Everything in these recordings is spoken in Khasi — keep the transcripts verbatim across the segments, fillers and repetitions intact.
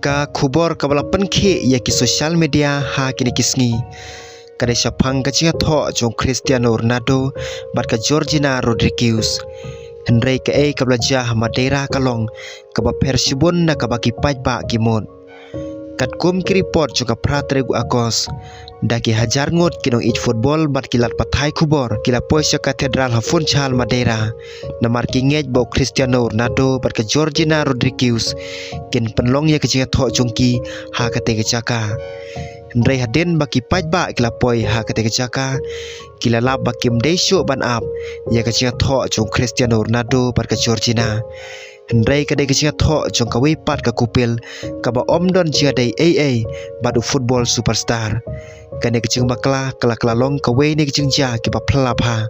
Ka khubor kaba la pynkhih ïa ki social media ha kine ki sngi ka dei shaphang ka jingïathoh jong Cristiano Ronaldo bad ka Georgina Rodriguez. Hynrei kaei kaba la jia ha Madeira ka long kaba pher shibun na kaba ki paidbah ki mut. Katkum ki report jong ka phra tarik u August, da ki hajar ngut ki nongïeit football bad ki lad pathai khubor ki la poi sha Cathedral ha Funchal, Madeira, namar ki ngeit ba u Cristiano Ronaldo bad ka Georgina Rodriguez kin pynlong ïa ka jingïathoh jong ki ha katei ka jaka. Hynrei hadien ba ki paidbah ki la poi ha katei ka jaka, ki la lap ba kim dei shuh ban ap ïa ka jingïathoh jong Cristiano Ronaldo bad ka Georgina. Hynrei ka dei ka jingïathoh jong kawei pat ka kupil kaba ym don jingïadei ei ei bad u football superstar. Kane ka jingbakla ka la kylla long kawei na ki jingjia kiba phylla bha.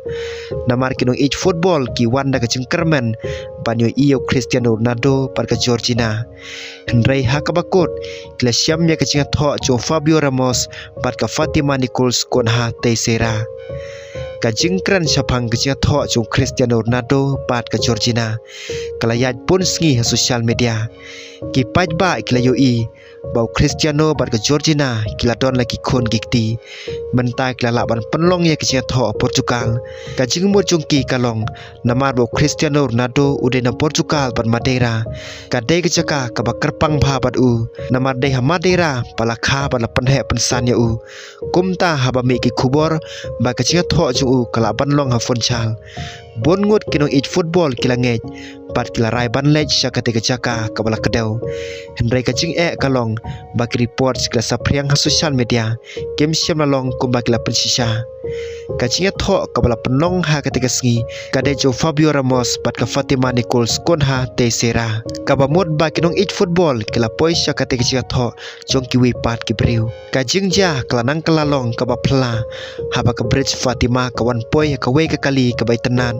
Namar ki nongïeit football ki wan da ka jingkyrmen ban ïohi ïa u Cristiano Ronaldo bad ka Georgina. Hynrei ha kaba kut, ki la shem ïa ka jingïathoh jong u Fabio Ramos bad ka Fatima Nichols Cunha Teixeira. Ka jingkren shaphang ka jingïathoh jong u Cristiano Ronaldo bad ka Georgina ka la ïaid bun sngi ha social media. Ki paidbah ki la ïohi ba u Cristiano bad ka Georgina ki la don la ki khun ki kti. Mynta ki la lah ban pynlong ïa ka jingïathoh ha Portugal. Ka jingmut jong ki ka long namar ba u Cristiano Ronaldo u dei na Portugal bad Madeira ka dei ka jaka kaba kyrpang bha bad u. Namar dei ha Madeira ba la kha bad la pynheh pynsan ïa u. Kumta haba mih ki khubor ba ka jingïathoh jong u ka lah ban long ha Funchal, bun ngut ki nongïeit football ki la ngeit bad ki la rai ban leit sha katei ka jaka kaba la kdew. Hynrei ka jingeh ka long ba ki report ki la saphriang ha social media kim shym la long kumba ki la pynshisha. Ka jingïathoh kaba la pynlong ha katei ka sngi ka dei jong u Fabio Ramos bad ka Fatima Nichols Cunha Teixeira, kaba mut ba ki nongïeit football ki la poi sha katei ka jingïathoh jong kiwei pat ki briew. Ka jingjia ka la nang kylla long kaba phylla haba ka bridge Fatima ka wan poi ha kawei ka kali kaba itynnad.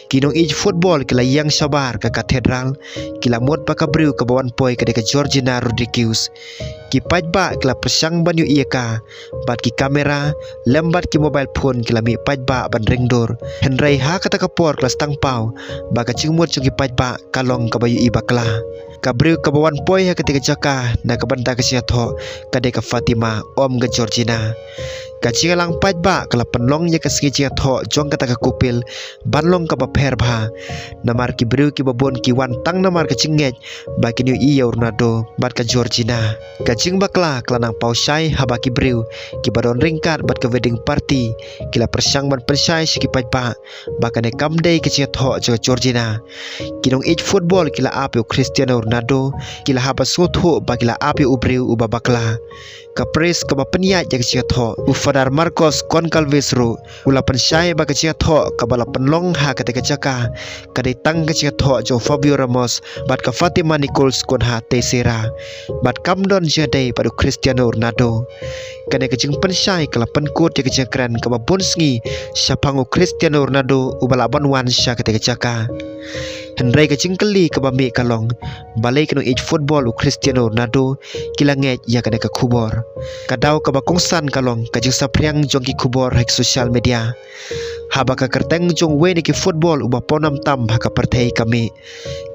Ki nongïeit football ki la ïeng shabar ka Cathedral, ki la mut ba ka briew kaba wan poi ka dei ka Georgina Rodriguez. Ki paidbah ki la pyrshang ban ïohi ïa ka bad ki kamera lem bad ki mobile phone ki la mih paidbah ban ring dur. Hynrei ha kata ka por ka la sdang paw ba ka jingmut jong ki paidbah ka long kaba ïohi bakla. Ka briew kaba wan poi ha katei ka jaka na ka bynta ka jingïathoh ka dei ka Fatima, ym ka Georgina. Ka jingïalang paidbah ka la pynlong ïa ka sngi jingïathoh jong kata ka kupil ban long kaba pher bha. Namar ki briew kiba bun ki wan tang namar ka jingngeit ba kin ïohi ïa u Ronaldo bad ka Georgina. Ka jingbakla ka la nang paw shai haba ki briew kiba don ryngkat bad ka wedding party ki la pyrshang ban pynshai sha ki paidbah ba kane kam dei ka jingïathoh jong ka Georgina. Ki nongïeit football ki la ap ïa u Cristiano Ronaldo, ki la hap ban sngewthuh ba ki la ap ïa u briew uba bakla. Ka priest kaba pynïaid ïa ka jingïathoh, u Father Marcos Goncalves ruh u la pynshai ba ka jingïathoh kaba la pynlong ha katei ka jaka ka dei tang ka jingïathoh jong u Fabio Ramos bad ka Fatima Nichols Cunha Teixeira, bad kam don jingïadei bad u Cristiano Ronaldo. Kane ka jingpynshai ka la pynkut ïa ka jingkren kaba bun sngi shaphang u Cristiano Ronaldo uba lah ban wan sha katei ka jaka. Hynrei ka jingkylli kaba mih ka long, balei ki nongïeit football u Cristiano Ronaldo ki la ngeit ïa kane ka khubor? Ka daw kaba kongsan ka long ka jingsaphriang jong ki khubor ha ki social media. Haba ka kyrteng jong uwei na ki football uba pawnam tam ha ka pyrthei ka mih,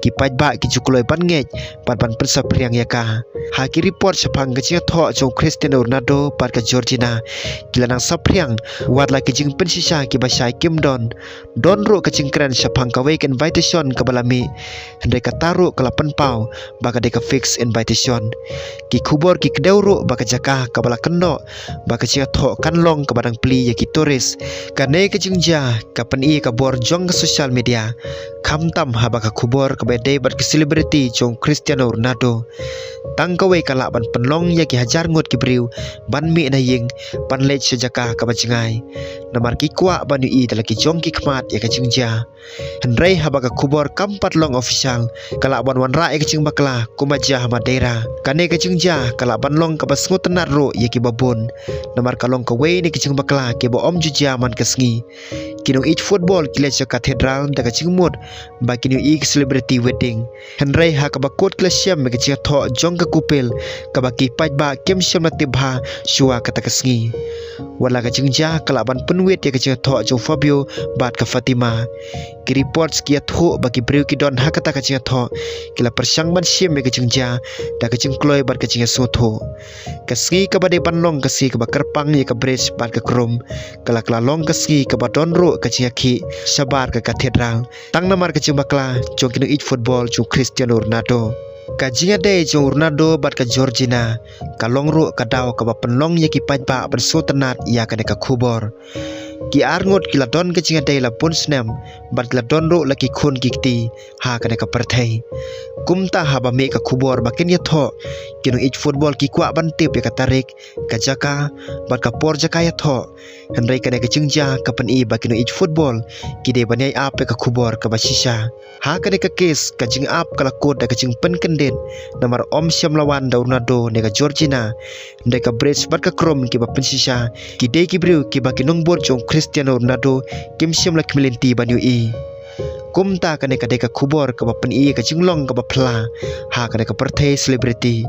ki paidbah ki ju kloi ban ngeit bad ban pynsaphriang ïa ka. Ha ki report shaphang ka jingïathoh jong u Cristiano Ronaldo bad ka Georgina, ki la nang saphriang wat la ki jingpynshisha kiba shai kim don. Don ruh ka jingkren shaphang kawei ka invitation kaba la mih, hynrei kata ruh ka la pynpaw ba ka dei ka fake invitation. Ki khubor ki kdew ruh ba ka jaka kaba la kynnoh ba ka jingïathoh kan long kaba dang plie ïa ki tourist. Kane ka jingjia ka pyni ka bor jong ka social media, khamtam haba ka khubor kaba dei bad ka celebrity jong u Cristiano Ronaldo. Tang kawei ka lah ban pynlong ïa ki hajar ngut ki briew ban mih na ïing ban leit sha jaka kaba jngai, namar ki kwah ban ïohi da la ki jong ki khmat ïa ka jingjia. Hynrei haba ka khubor kam pat long official, ka lah ban wanrah ïa ka jingbakla kumba jia ha Madeira. Kane ka jingjia ka lah ban long kaba sngewtynnad ruh ïa kiba bun, namar ka long kawei na ki jingbakla kiba ym ju jia man ka sngi. Ki nongïeit football ki leit sha cathedral da ka jingmut ba kin ïohi ïa ka celebrity wedding. Hynrei ha kaba kut ki la shem ïa ka jingïathoh jong ka kupel kaba ki paidbah kim shym la tip bha shuwa kata ka sngi. Wat la ka jingjia ka lah ban pynwit ïa ka jingïathoh jong Fabio bad ka Fatima. Ki reports ki ïathuh ba ki briew ki don ha kata ka jingïathoh ki la pyrshang ban shim ïa ka jingjia da ka jingkloi bad ka jingïasngewthuh. Ka sngi kaba dei ban long ka sngi kaba kyrpang ïa ka bridge bad ka krum, ka la ka la long ka sngi kaba don ruh ka jingïakhih shabar ka cathedral tang namar ka jingbakla jong ki nongïeit football jong Cristiano Ronaldo. Ka jingïadei jong Ronaldo bad ka Georgina ka long ruh ka daw kaba pynlong ïa ki paidbah ban sngewtynnat ïa kane ka khubor. Ki arngut ki la don ka jingïadei la bun snem bad ki la don ruh la ki khun ki kti ha kane ka pyrthei. Kumta haba mih ka khubor ba kin ïathoh, ki nongïeit football ki kwah ban tip ïa ka tarik, ka jaka bad ka por jaka ïathoh. Hynrei kane ka jingjia ka pyni ba ki nongïeit football ki dei ban ïai ap ïa ka khubor kaba shisha. Ha kane ka kes ka jingap ka la kut da ka jingpynkyndit namar ym shym la wan da u Ronaldo ne ka Georgina. Hynrei ka bridge bad ka krum kiba pynshisha ki dei ki briew kiba ki nongbud jong Cristiano Ronaldo kim shym la khmih lynti ban ïohi. Kumta kane ka dei ka khubor kaba pyni ka jinglong kaba phylla ha kane ka pyrthei celebrity.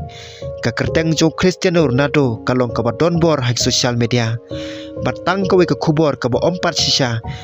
Ka kyrteng jong Cristiano Ronaldo ka long kaba don bor ha ki social media. Bad tang kawei ka khubor kaba ym pat shisha